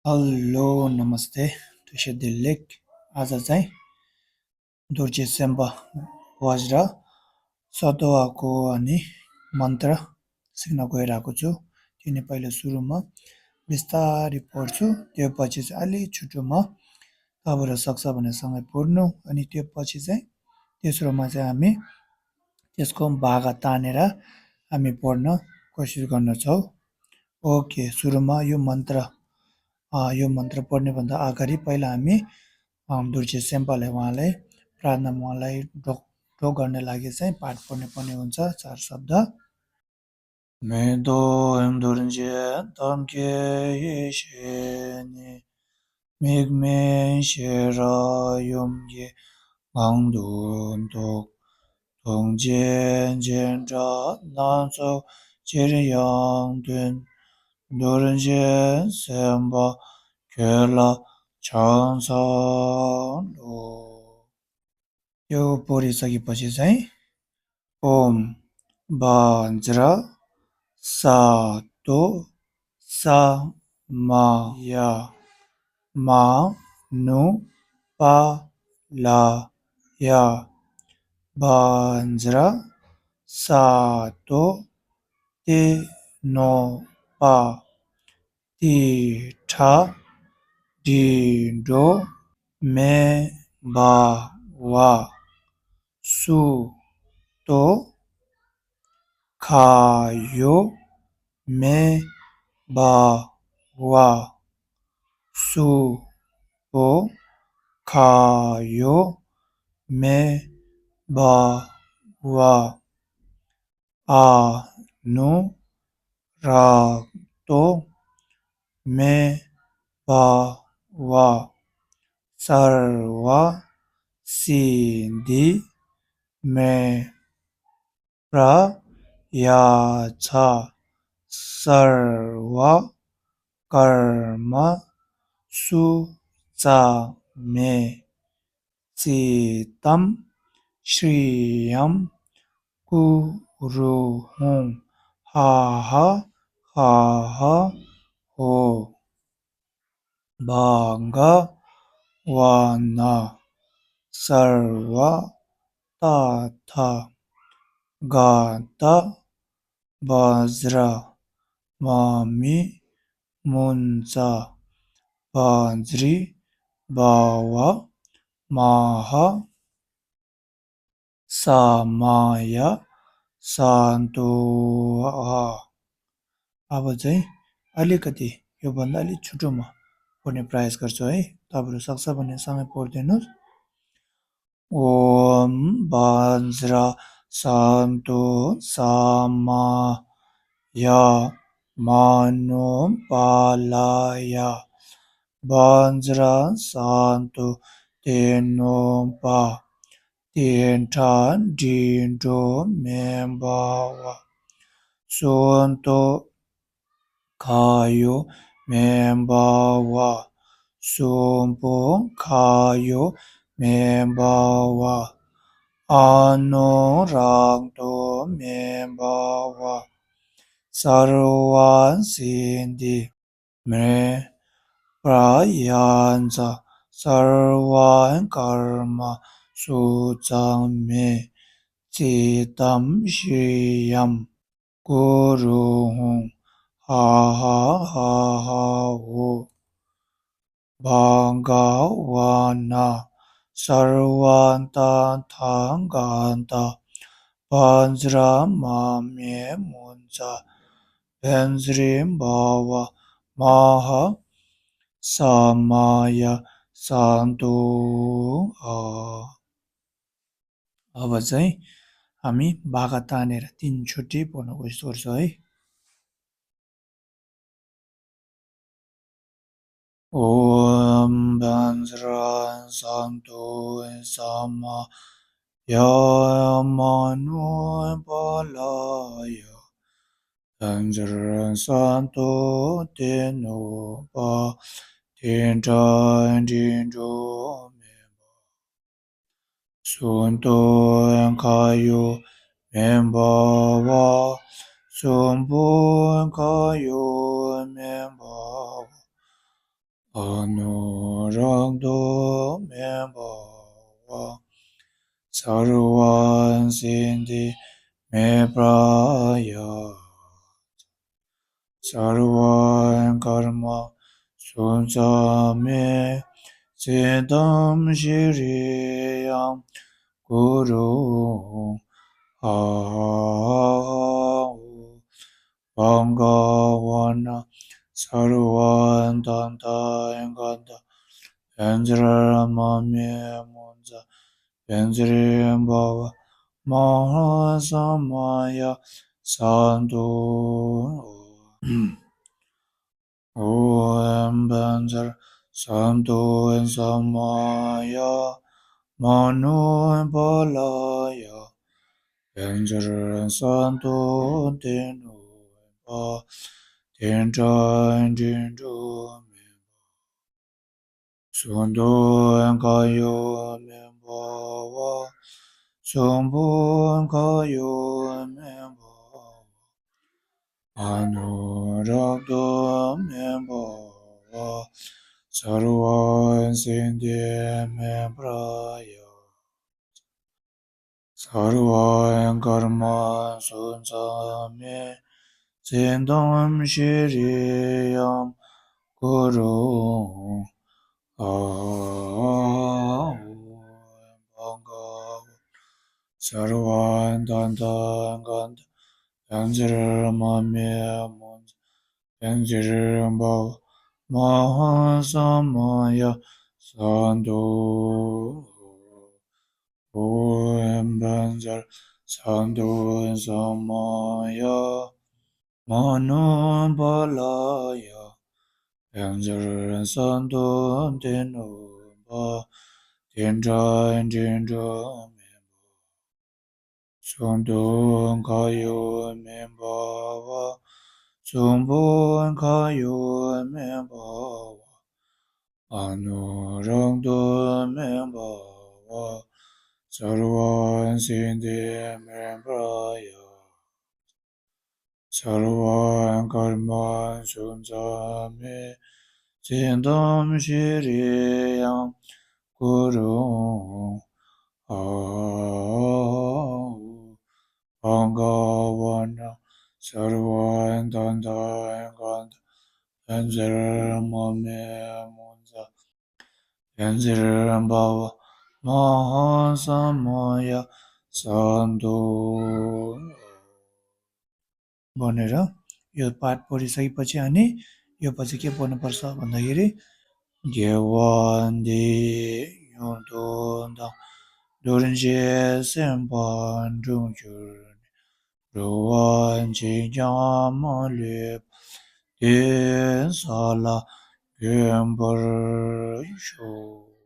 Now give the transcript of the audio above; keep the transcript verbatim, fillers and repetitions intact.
ཧ་ལོ། ན་མ་སྟེ། བཀྲ་ཤིས་བདེ་ལེགས། ཨ་ཙ་ཙའི། རྡོ་རྗེ་སེམས་དཔའ་བཛྲ་སཏྭ་ཀོ་ཨ་ནི་མནྟྲ་སིག་ན་གོ་ཡ་ར་ཀོ་ཚུ། ཏེ་ནེ་པ་ལ་སུ་རུ་མ་བི་སྟ་རི་པོར་ཚུ་ཏེ་པ་ཅི་ཨ་ལི་ཆུ་ཀྲུ་མ་ཏ་བུ་ར་སག་ས་བ་ནེ་སང་ངེ་པོར་ནུ། ཨ་ནི་ཏེ་པ་ཅི་ཏེ་སུ་རུ་མ་ཟེ་ཨ་མི་ཏེ་སྐོམ་བ་ག་ཏ་ནེ་ར་ཨ་མི་པོར་ནུ་ཀོ་ཤིས་གོ་ནུ་ཚོ། ཨོ་ཀེ། སུ་རུ་མ་ཡོ་མནྟྲ། ཨ་ཡོ་མནྟྲ་པོར་ནེ་བ་ད་ཨ་ག་རི་པ་ལ་ཨ་མི་ཨང་རྡོ་རྗེ་སེམས་དཔའ་ལེ་ཝང་ལེ་པྲ་ན་མ་ལེ་འགྲོ་འགྲོ་གར་ནེ་ལ་གེ་སེ་པར་པོར་ནེ་པོར་ནེ་ཨུན་ཚ་ཚར་སབ་ད། མེ་ཏོག་རྡོ་རྗེ་ཐབས་མཁས་ཡེ་ཤེས་ནི། མིག་སྨན་ཤེས་རབ་ཡུམ་གྱི་ངང་དུ་འདུག་ཐུགས་རྗེ་ཅན་དྲ་སྣ་ཚོགས་ཅིར་ཡང་སྟོན། རྡོ་རྗེ་སེམས་དཔའ་ཁྱོད་ལ་ཕྱག་འཚལ་ལོ། ཡོ་པོ་རི་ས་གི་པ་ཅི་ཟེ། ཨོཾ་བཛྲ་སཏྭ་ས་མ་ཡ་མ་ནུ་པཱ་ལ་ཡ། བཛྲ་སཏྭ་ཏེ་ནོ་པཱ། ཏི་ཏྲ་དྲི་ཏྲོ་མེ་བྷ་ཝ། སུ་ཏོ་ཁ་ཡོ་མེ་བྷ་ཝ། སུ་པོ་ཁ་ཡོ་མེ་བྷ་ཝ། ཨ་ནུ་རཀྟོ་མེ་བྷ་ཝ། སརྦ་སིདྡྷི་མེ་པྲ་ཡ་ཙྪ། སརྦ་ཀརྨ་སུ་ཙ་མེ། ཙིཏྟཾ་ཤྲི་ཡཾ་ཀུ་རུ་ཧཱུྃ། ཧ་ཧ་ཧ་ཧ་ཧོ། བྷ་ག་བ་ན་སརྦ་ཏ་ཐཱ་ག་ཏ་བཛྲ་མ་མི་མུཉྩ། བཛྲི་བྷ་ཝ་མ་ཧཱ་ས་མ་ཡ་སཏྭ། ཨ་བ་ཛའི་ཨ་ལི་ཀ་ཏི་ཡོ་བ་ན་ཨ་ལི་ཆུ་ཀྲུ་མ་པོར་ནེ་པྲ་ཡ་ཀར་ཚོ་ཨེ་ཏ་བུ་རུ་སག་ས་བ་ནེ་སང་ངེ་པོར་ཏེ་ནུ། ཨོཾ་བཛྲ་སཏྭ་ས་མ་ཡ་མ་ནུ་པཱ་ལ་ཡ། བཛྲ་སཏྭ་ཏེ་ནོ་པཱ། ཏི་ཏྲ་དྲི་ཏྲོ་མེ་བྷ་ཝ། སུ་ཏོ་ཁ་ཡོ་མེ་བྷ་ཝ། སུ་པོ་ཁ་ཡོ་མེ་བྷ་ཝ། ཨ་ནུ་རཀྟོ་མེ་བྷ་ཝ། སརྦ་སིདྡྷི་མེ་པྲ་ཡ་ཙྪ། སརྦ་ཀརྨ་སུ་ཙ་མེ། ཙིཏྟཾ་ཤྲི་ཡཾ་ཀུ་རུ་ཧཱུྃ། ཧ་ཧ་ཧ་ཧ་ཧོ། བྷ་ག་བ་ན་སརྦ་ཏ་ཐཱ་ག་ཏ་བཛྲ་མ་མི་མུཉྩ། བཛྲི་བྷ་ཝ་མ་ཧཱ་ས་མ་ཡ་སཏྭ། ཨ། ཨ་བ་ཛའི་ཨ་མི་བ་ག་ཏ་ནེ་ར་ཏིན་ཆོ་ཏི་པོར་ནུ་ཀོ་ཤིས་ཀར་ཚོ་ཨེ། ཨོཾ་བཛྲ་སཏྭ་ས་མ་ཡ་མ་ནུ་པཱ་ལ་ཡ། བཛྲ་སཏྭ་ཏེ་ནོ་པཱ། ཏི་ཏྲ་དྲི་ཏྲོ་མེ་བྷ། སུ་ཏོ་ཁ་ཡོ་མེ་བྷ་ཝ། སུ་པོ་ཁ་ཡོ་མེ་བྷ་ཝ། ཨ་ནུ་རཀྟོ་མེ་བྷ་ཝ། སརྦ་སིདྡྷི་མེ་བྷྲ་ཡ། སརྦ་ཀརྨ་སུ་ཙ་མེ། ཙིཏྟཾ་ཤྲི་ཡཾ་ཀུ་རུ། ཨ་ཧུ། བྷ་ག་ཝ་ན། སརྦ་ཏ་ཐཱ་ག་ཏ། བཛྲ་མ་མེ་མུཉྩ། བཛྲ་བྷ་ཝ་མ་ཧཱ་ས་མ་ཡ། སནྟོ། ཨོཾ་བཛྲ་སནྟོ་ས་མ་ཡ། མ་ནོ་བ་ལ་ཡ། བཛྲ་སནྟོ་ཏེ་ནོ་བ། ཏིཎ་ཌཱ་ཌིང་ཌཱ་མེ་བྷ། སུ་ཏོ་ཁ་ཡོ་མེ་བྷ་ཝ། སུ་བྷོ་ཁ་ཡོ་མེ་བྷ་ཝ། ཨ་ནུ་རཀྟོ་མེ་བྷ་ཝ། སརྦ་སིདྡྷི་མེ་བྷྲ་ཡ། སརྦ་ཀརྨ་སུ་ཙ་མེ། ཙིཏྟཾ་ཤྲི་ཡཾ་ཀུ་རུ། ཨ་ཧུ། བྷ་ག་ཝ། སརྦ་ཏ་ཐཱ་ག་ཏ། བཛྲ་མ་མེ་མུཉྩ། བཛྲ་བྷ་ཝ་མ་ཧཱ་ས་མ་ཡ། སནྟོ། ཨོཾ་བཛྲ་སནྟོ་ས་མ་ཡ། མ་ནོ་བ་ལ་ཡ། བཛྲ་སནྟོ་ཏེ་ནོ་བ། ཏིཎ་ཌཱ་ཌིང་ཌཱ་མེ་བྷ། སུ་ཏོ་ཁ་ཡོ་མེ་བྷ་ཝ། སུ་བྷོ་ཁ་ཡོ་མེ་བྷ་ཝ། ཨ་ནུ་རཀྟོ་མེ་བྷ་ཝ། སརྦ་སིདྡྷི་མེ་བྷྲ་ཡ། སརྦ་ཀརྨ་སུ་ཙ་མེ། ཙིཏྟཾ་ཤྲི་ཡཾ་ཀུ་རུ། ཨ་ཧུ། བྷ་ག་ཝ་ན། སརྦ་ཏ་ཐཱ་ག་ཏ། བཛྲ་མ་མེ་མུཉྩ། བཛྲ་བྷ་ཝ་མ་ཧཱ་ས་མ་ཡ། སནྟོ། བོ་ནི་ར། ཡོད་པ་བོ་རི་ས་ཡི་པ་ཅི་ཨ་ནི། ཡོད་པ་ཅི་སྐད་བོ་ནི་པར་ས་བ་ན་ཡི་རི། དགེ་བ་འདི་མྱུར་དུ་བདག་གདུལ་བྱའི་སེམས་དཔའ་འགྲུབ་གྱུར་ནས། འགྲོ་བ་གཅིག་ཀྱང་མ་ལུས་པ། དེ་ས་ལ་འགོད་པར་ཤོག།